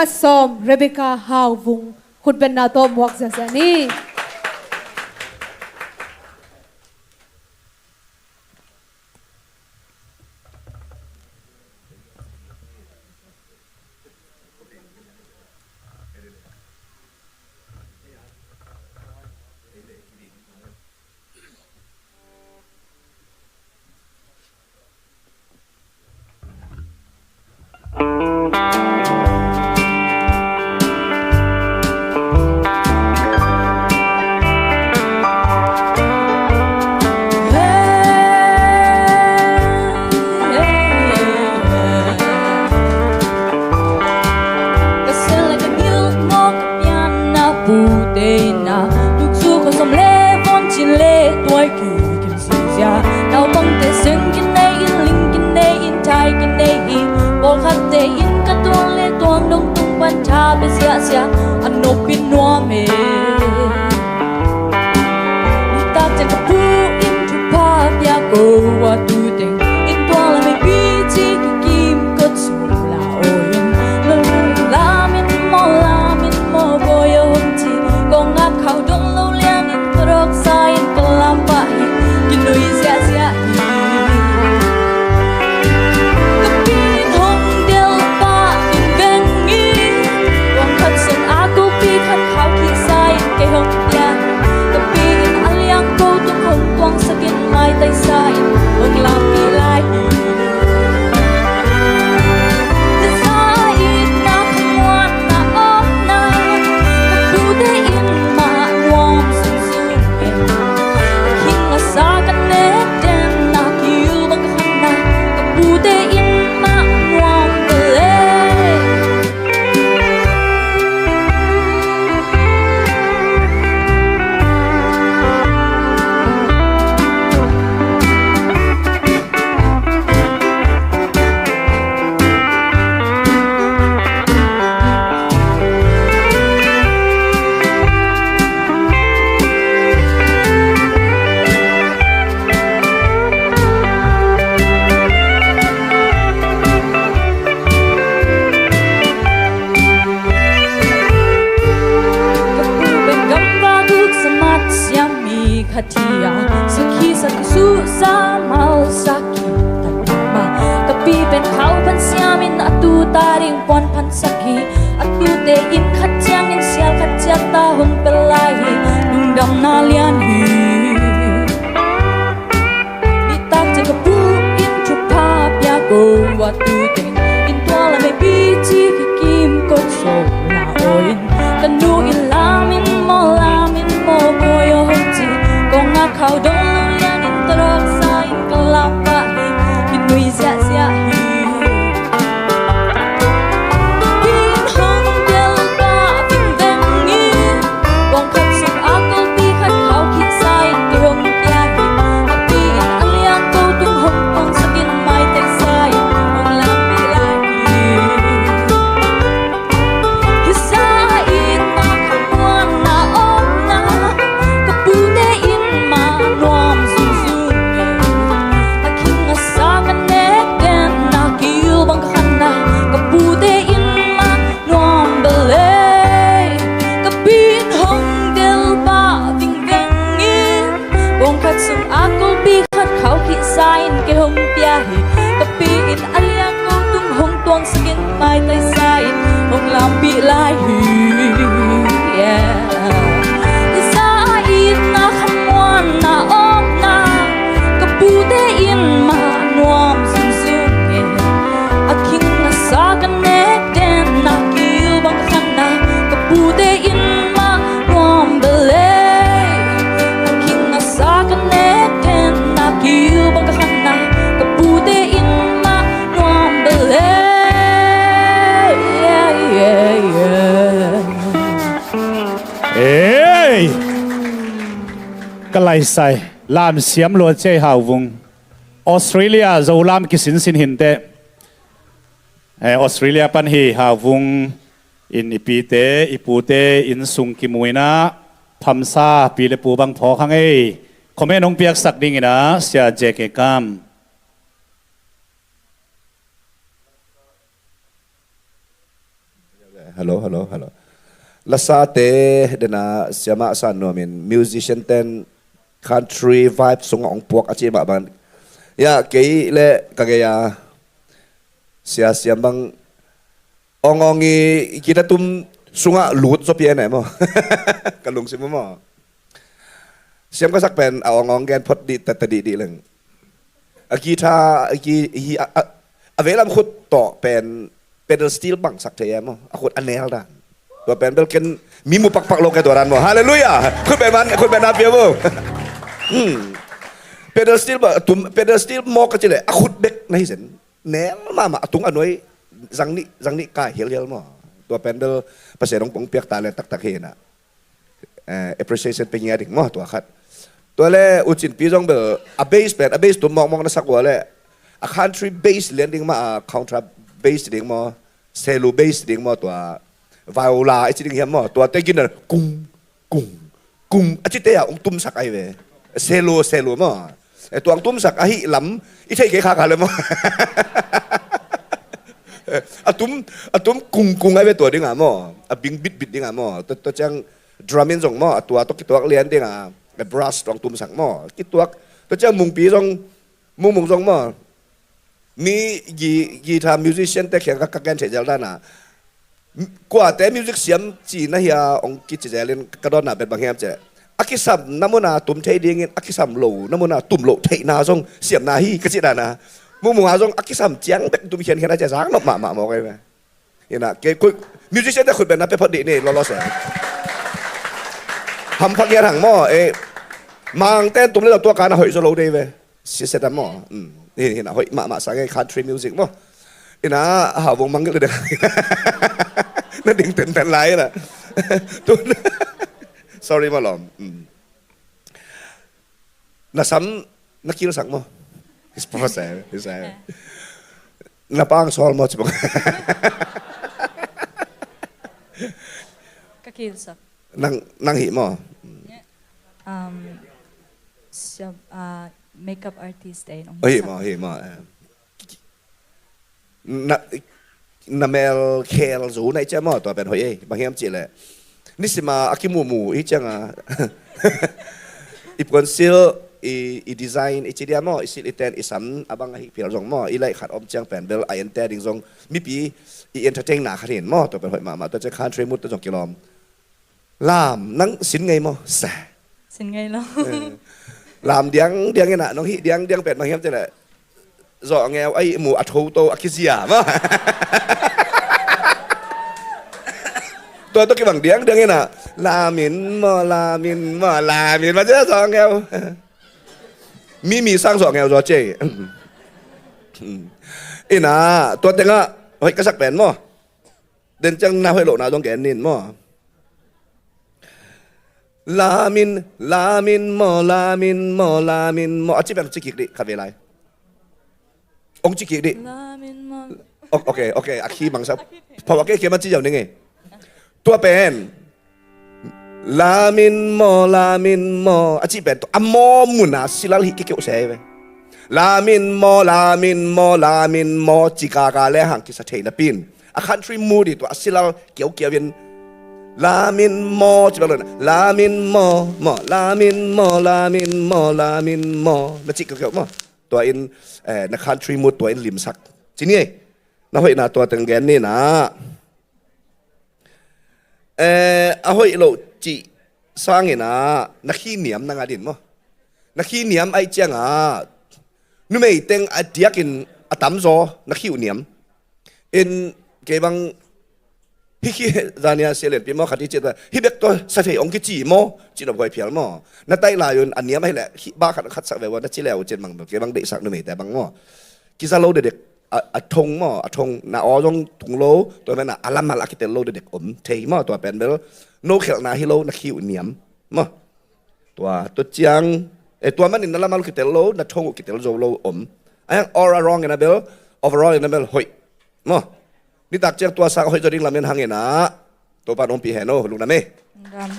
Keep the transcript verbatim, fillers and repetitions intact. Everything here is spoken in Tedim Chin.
Sawm, Rebecca Hau Vung, khutbetna tawh muak ziahziah ni. Ka sel le ka ngilh maw ka pianna pute in ah, tuk cu ka sawm le vawn cin le tuai kikin zia. Naupangte seng kinei in, ling kinei in, thai kinei in, pawlkhatte in ka tuang le tuang dong tung pan tha pia ziahziah a nop in nuam e. Nitak ciang ka pu in thupha pia ko a, tu teng in tuang le meipi ci kikim ko cu la aw in, lo lamin maw, lamin maw, bawi aw hong ci. Kong ngak khau dong lo liangin ka rawksa in ka lam pah hi, kinui ziahziah hi. Ka pi in hong del pah in veng in, tuang khat sung a kopi khat khau khihsa in kei hong pia hi. Ka pi in a liang ko tung hong tuangsak in, maitaisa in hong lampih lai hi. Ka za itna, ka muanna, awkna, ka pute in mah nuam zungzung in. Ka khing a sa ka nek denna, ka yul bang ka khanna, ka pute in mah nuam bel e. Ka pu pen gamvak uk samat siam mi khat hi a, sakhi saksu sa mal sakhi ta ma. Ka pi pen khau phan siam in a tu ta ding puan phan sak hi. A tute in khat ciangin sial khat ciat ta hong pel lai hi. Lungdamna lian hi. Nitak ciang ka pu in thupha pia ko a, tu teng in tual a meipi ci kikim ko sawm la aw in, ka nu in lamin maw, lamin maw, bawi aw hong ci. Kong ngak khau dong lo liangin ka rawksa in ka lam pah hi, kinui ziahziah hi. Pi in hong del pah vingveng in, bawngkhat sung a kolpi khat khau khihsa in kei hong pia hi. A pi in a liang ko tung hong tuangsak in, maitaisa in hong lampih lai hi. Hisa itna, khamuanna, awkna, ka pute in mah nuam zungzung e. A khing a sa ka nek denna, kil bang ka khanna, ka pute in mah nuam bel e. Ka pi in hong del pah vingveng in, bawngkhat sung a kolpi khat khau khihsa in kei hong pia hi. Ka pi in a liang ko tung hong tuangsak in, maitaisa in hong lampih lai hi. Yeah. Hisa itna, khamuanna, awkna, ka pute in mah nuam zungzung e. A khing a sa ka nek denna, kil bang ka khanna, ka pute in mah nuam bel e. A khing a sa ka nek denna, kil bang ka khanna, ka pute in mah nuam bel e. Yeah, yeah, yeah. Ei! Ka laisai lam siam lua ciai Hau Vung. Australia Zolam kisinsin hinteh. Eh, Australia pan hi Hau Vung in i pite, i pute, inn sung kimu in ah, phamsa pi le pu bang phawk hang ei. Comment hong piaksak ding in ah, Sia J K Kam. Hello, hello, hello. Lasate dena siamah san nuamin musician ten country vibe sungah ong puak a ci mah bang. Ya, kei le ka gei a sia siam bang ong ong i kita tum sungah lut zo pian e maw. Ka lungsim maw. Siam ka sak pen a ong ong gen phot dih ta ta dih dih leng. A guitar, a gui-, hi, a, a, a veilam khut tawh pen pedal steel bang sak thei e maw. A khut a nel dan. Tua pen bel ken mi mu pakpak lo ke tua dan maw. Hallelujah. Khut pen man, khut pen na pia maw. Hmm. Pedal steel ba, tum, pedal steel maw ka ci le. A khut bek na hi zen. Nel mahmah a tung a nuai zang nih, zang nih kai hialhial maw. Tua pen bel Pasian ong pong piak talent taktak hi na. Eh, appreciation pe ngia ding maw tua khat. Tua le U Cin pi zong bel a bass pen, a bass tum mawkmawk na sak ua le a country bass lian ding maw, a contra bass ding maw, cello bass ding maw, tua viola i ci ding hiam maw, tua te gin kung, kung, kung a ci te a ong tumsak ai ve. Cello, cello maw. Eh, tua ong tumsak ahi lam i thei kei kha kha le maw. Eh, a tum, a tum kung kung ai ve tua ding a maw. A bing bit bit ding a maw. Tua, tua ciang drum in zong maw. A tua tua kituak lian ding a. Eh, brass tua ong tumsak maw. Kituak. Tua ciang Mungpi zong, Mung Mung zong maw. Mi gi-, guitar musician te kiang ka, ka gen thei zel dan a. Kuate music siam ci na hia ong kici zelin ka dawnna pen bang hiam cih leh, a kisam na mun a tum thei dingin a kisam lo na mun a tum loh theihna zong siamna hi ka cih dan a. Mung Mung a zong a kisam ciang bek tum khiankhian a ci a zang nop mahmah maw kei ve. Ina, kei kut, musician te khut pen na pe phot dih ni, lolo se. Hampha ngiat hang maw, eh, Mang ten tum le lo tua ka na hoih zo lo dei ve. Siasia dan maw. Mm. Hi, hi na hoih mahmah sang e country music maw. Ina, ha vong mangil de. Na ding tenten lai na. Tu. Sorry maw lawm. Mm. Na sam, na kilsak maw. Is pause, is pause. Na pang sol maw, cibang. Ka kilsak. Nang, nang hi maw. Um, siap, ah, makeup artist eh, nong. Oh, hi sak maw, hi maw, eh. Na, na mel khel zo na i cia maw, tua pen hoih ei, bang hiam cih leh. Nisima a kimumu i cianga. I puan sil, i, i design, i ci dia maw, i sil i ten, i sam, a bang a hi phial zong maw, i laih khat om ciang pen bel, a ente ding zong, mipi, i entertain na khat hin maw, tua pen hoih mahmah, tua cia country mood tua zong kilawm. Lam, nang sin ngei maw? Sa. Sin ngei lo. Eh. Lam diang, diang ina, nong hi diang, diang pen bang hiam cih leh. Zawh ngeu, ai mu a tho to, a kizia maw. Tua to kibang diang, diang ina. Lamin maw, lamin maw, lamin maw, zawh ngeu. Mi, mi sang zawh ngeu zaw cei. Ina, tua tenga, hoih ka sak pen maw. Den ciang na hoih lohna dong gen nin maw. Lamin, lamin maw, lamin maw, lamin maw. A ci pen ci kik dih, khat vei lai. Ong ci kik dih. Lamin maw. O-, ok, ok, a khi mangsa. Phawak kei kia ma ci ziau ning e. Tua pen. Lamin maw, lamin maw. A ci pen tua. A maw mun a silal hi kikeu se ve. Lamin maw, lamin maw, lamin maw. Ci kaka le hang kisa thei na pin. A country mood i tua a silal kiaukiau in. Lamin maw, ci bang lo na. Lamin maw, maw, lamin maw, lamin maw, lamin maw. Na ci kiaukiau maw. Tua in, eh, na country mood tua in limsak. Ci ni ei. Na hoih na tua teng gen ni na. Eh, a hoih lo ci sangin a, na khi niam na ngat in maw. Na khi niam ai cianga. Numei teng a diakin a tamzaw, na khi uh niam. In kei bang hi khi zania sia lianpi maw khat hi cita. Hi bek tua sa thei ong kici maw. Ci nop huai phial maw. Na taih lai un a niam ahi leh hi ba khat khat sak ve ua na ci leu cin bang kei bang deihsak numei te bang maw. Kiza lo dedek a, a thong maw, a thong na aw zong tung lo, tua mena a lamal a kitel lo dedek om thei maw, tua pen bel no khelhna hi lo na khi uh niam maw. Tua, tua ciang, eh, tua manin na lamal uh kitel lo, na thong uh kitel zo lo om. Ayang all around ina bel, overall ina bel hoih maw. Nitak ciang tua sang hoih zo ding lamin hang ina. Topa nong pi hen o, lungdam e. Lungdam.